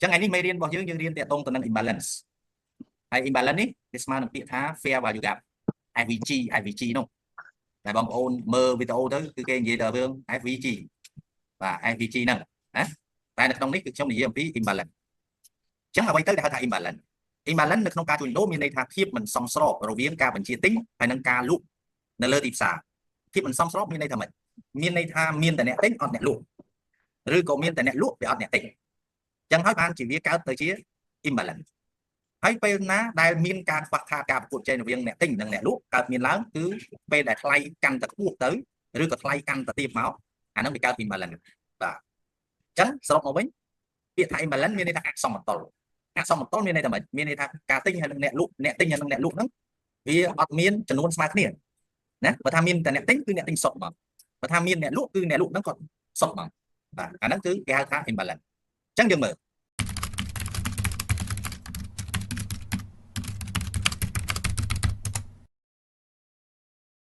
ចឹងថ្ងៃនេះមេរៀនរបស់យើងយើងរៀនតាក់ទងទៅនឹង imbalance ហើយ imbalance នេះវាស្មើនឹងពាក្យថា fair value gap FVG FVG នោះតែបងប្អូនមើលវីដេអូទៅគឺគេនិយាយដល់រឿង FVG បាទ FVG ហ្នឹងណាតែនៅក្នុងនេះគឺខ្ញុំនិយាយអំពី imbalance អញ្ចឹងអ្វីទៅដែលហៅថា imbalance? Imbalance នៅក្នុងការជួញដូរមានន័យថាភាពមិនសមស្របរវាងការបញ្ជាទិញហើយនិងការលក់នៅលើទីផ្សារភាពមិនសមស្របមានន័យថាម៉េចមានន័យថាមានតែអ្នកទិញអត់អ្នកលក់ឬក៏មានតែអ្នកលក់វាអត់អ្នកទិញអញ្ចឹងហើយបានជាវាកើតទៅជា imbalance ហើយពេលណាដែលមានការខ្វះខាតការប្រកួតប្រជែងរវាងអ្នកទិញនិងអ្នកលក់កើតមានឡើងគឺពេលដែលថ្លៃកាន់តែខ្ពស់ទៅឬក៏ថ្លៃកាន់តែទាបមកអាហ្នឹងវាកើត imbalance បាទអញ្ចឹងសរុបមកវិញពាក្យថា imbalance មានន័យថាអសមតុល្យអសមតុល្យមានន័យថាម៉េចមានន័យថាការទិញហើយនិងអ្នកលក់អ្នកទិញហើយនិងអ្នកលក់ហ្នឹងវាអត់មានចំនួនស្មើគ្នាណាបើថាមានតែអ្នកទិញគឺអ្នកទិញសុទ្ធមកបើថាមានអ្នកលក់គឺអ្នកលក់ហ្នឹងក៏សុទ្ធមកបាទអាហ្នឹងគឺគេហៅថា imbalance អញ្ចឹងយើងមើល